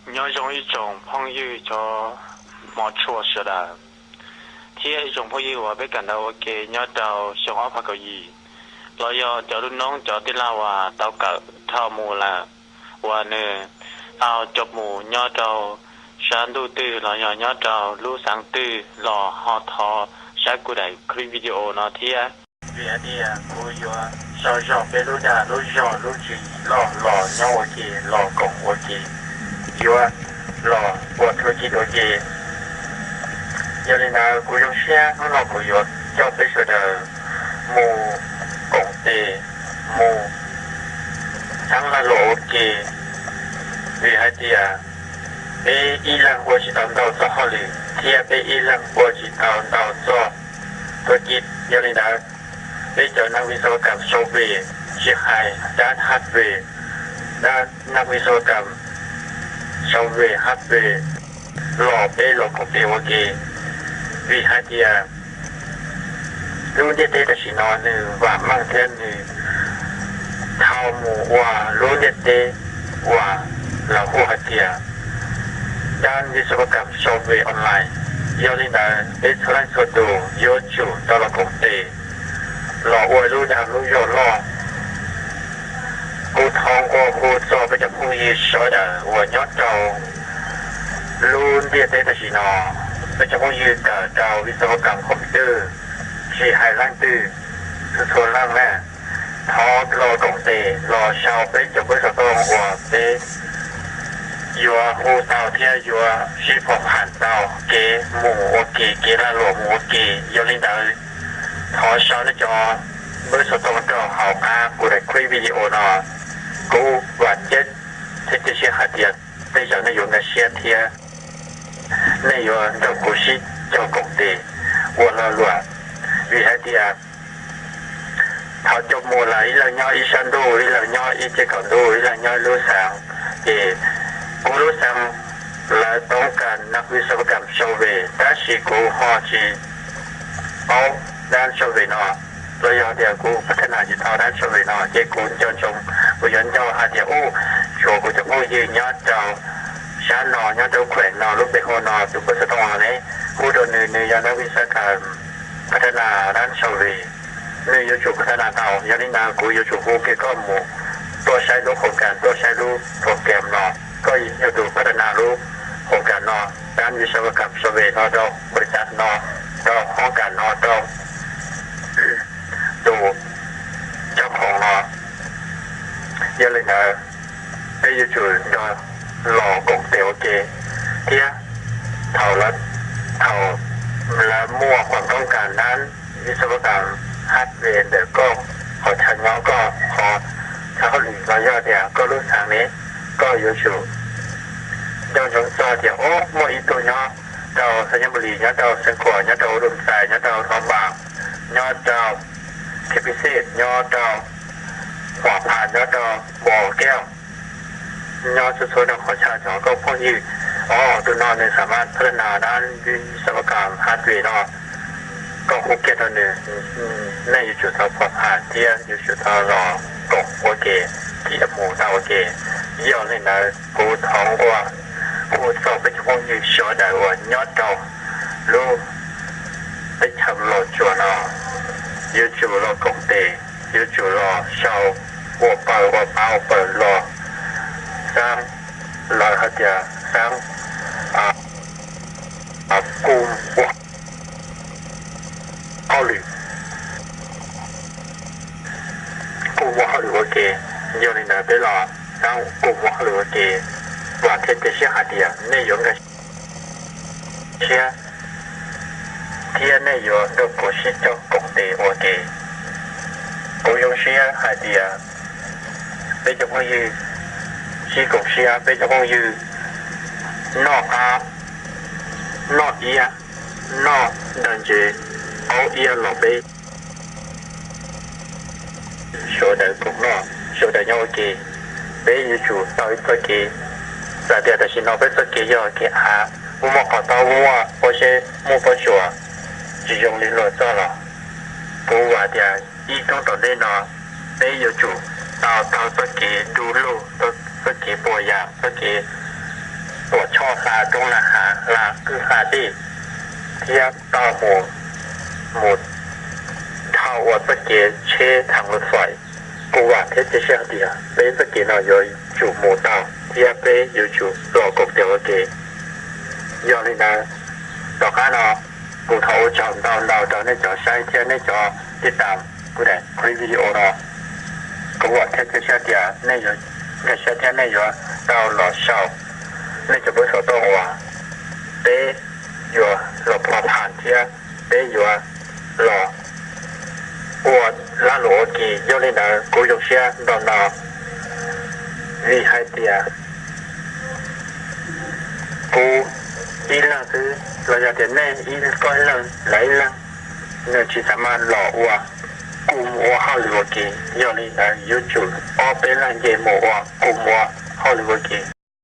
Nyob zoo ib tsoom phooj ywg cov hmov tshua sawv daws, thiab ib tsoom phooj ywg uas peb kawm ntawv ua ke nyob rau xyoo ob phav kaum yim, los yog cov lub noob cov tij laug uas tau kawm dhau mus lawm, uas nws tau coj mus nyob rau sab ntuj twg los yog nyob rau lub xeev twg los ho thov saib kuv daim clip video no thiab. Vim hais tias kuv yuav sau zog peb lub dag lub zog lub tswv yim loj los nyob ua ke los koom ua ke, yuav los ua thwj ci ua ke. Yog li ntawd kuv zoo siab hnub no kuv yuav coj peb sawv daws mus koom tes, mus txhab lag luam ua ke, vim hais tias peb ib leeg ua tsis tau ntau txoj hauj lwm thiab peb ib leeg ua tsis tau ntau txoj thwj ci. Yog li ntawd, peb cov neeg vi xab va kam sau ve, tsis hais dab haj ve, dab neeg vi xab va kam sau ve haj ve los peb los koom tes ua ke, vim hais tias lub ntiaj teb tam sim no nws vam meej thiab nws dhau mus ua lub ntiaj teb uas lawv hu hais tias dab vi xab va kam sau ve online. Yog li ntawd peb txhua leej txhua tus yuav tsum tau los koom tes los ua lub dag lub zog loj. Kuv thov nqua hu txog peb cov phooj ywg sawv daws uas nyob rau lub ntiaj teb tam sim no, peb cov phooj ywg kawm rau vi xab va kam koom twg, tsis hais leej twg, txhua txhua leej na, thov los koom tes los sau peb cov npawb xov tooj uas peb yuav hu tau thiab yuav sib phom pham tau kev mus ua ke, kev lag luam mus ua ke. Yog li ntawd, thov sau nej cov npawb xov tooj rau hauv qab kuv daim clip video no. Kuv vam thiab cia siab hais tias tej zaum nej yuav nkag siab thiab nej yuav nrog kuv sib cog koom tes ua lag luam, vim hais tias thaum coj mus lawm ib leeg nyob ib sab ntuj, ib leeg nyob ib txij kaum ntuj, ib leeg nyob ib lub xeev, ces kuv lub xeev lawv toob kas neeg vi xab va kam sau ve, tab sis kuv ho tsis paub dab sau ve no, los yog tias kuv pab thab nas tsis tau dab sau ve no, ces kuv nco ntsoov, kuv yuav nco hais tias ub, tshuav kuv cov phooj ywg nyob rau sab no, nyob rau khuem no, lub npe hu no, tus npawb xov tooj no ne, hu rau nws, nws yog neeg vi xab va kam pab thab nas dab sau ve, nws yuav tsum pab thab nas tau. Yog li ntawd kuv yuav tsum hu kiag koj mus tuaj saib lub qhov kas, tuaj saib lub program no, koj yog tus pab thab nas lub qhov kas no, dab vi xab va kam sau ve no rau npawb xov tooj no, rau hoob kas no, rau tus coj khoom no. Yog li ntawd, peb yuav tsum nrog los koom tes ua ke, thiab thaum lawv, thaum lawv muaj qhov toob kas dab vi xab va kam haj ve ntawm koj qhov chaw nyob, koj qhov chaw hauj lwm los yog tias koj lub xeev ne, koj yuav tsum nco ntsoov txog tias ub, muaj ib tug nyob rau Xais Nyab Npus Lis, nyob rau Xeev Khuam, nyob rau Dum Xais, nyob rau Thos Npas, nyob rau Khej Pis Xej, nyob rau Huam Phas, nyob rau Npos Kev, nyob txhua txhua rau qhov chaw cov koj phooj ywg, o, tus no nws xam mas pab thab nas dab vi xab va kam haj ve no, koj hu kiag rau nws, nej yuav tsum tau pab pham thiab yuav tsum tau los koom ua ke thiab mus tau ua ke. Yog li ntawd kuv thov nqua hu txog peb cov phooj ywg sawv daws uas nyob rau lub teb chaws Los Tsuas no, yuav tsum los koom tes, yuav tsum los sau ua pawg ua pab ua pawg los xeeb, lawv hais tias xeeb kuj ua hauj lwm, kuj muaj hauj lwm ua ke. Yog li ntawd peb los xeeb kuj muaj hauj lwm ua ke, vam thiab cia siab hais tias nej yuav nkag siab thiab nej yuav nrog kuv sib cog koom tes ua ke. Kuv zoo siab hais tias peb cov phooj ywg sib koom siab, peb cov phooj ywg noj qab noj iab, noj dag ntsev, aub iab los peb sawv daws koom noj, sawv daws nyob ua ke. Peb yuav tsum tau ib txoj kev, txawm tias tam sim no peb txoj kev yog kev av, muaj muaj qhov tob, muaj muaj pob zeb, muaj pob tsuas, tsis zoo li luag txoj los, kuv vam tias ib hnub tom ntej no peb yuav tsum tau taug txoj kev du lug, txoj kev puas yam, txoj kev toj hla roob hla hav hla kwj hla dej, thiab tau mus mus dhau ua txoj kev tsheb thaj lus xoim. Kuv vam thiab cia siab hais tias peb txoj kev no yuav tsum mus tau thiab peb yuav tsum los koom tes ua ke. Yog li ntawd, tom qab no kuv thov ua tsaug ntau ntau rau nej cov saib thiab nej cov tij tam kuv daim clip video no. Kuv vam thiab cia siab tias nej yuav nkag siab thiab nej yuav tau los sau nej cov peb xov tooj uas peb yuav los pho phas thiab peb yuav los ua lag luam ua ke. Yog li ntawd kuv zoo siab ntau ntau vim hais tias kuv ib leeg xwb los yog tias nej ib koj ib leeg lawv ib leeg nws tsis xav mas los ua kuv mus ua hauj lwm ua ke. Yog li ntawd yuav tsum ob peb leeg nce mus ua kuv mus ua hauj lwm ua ke.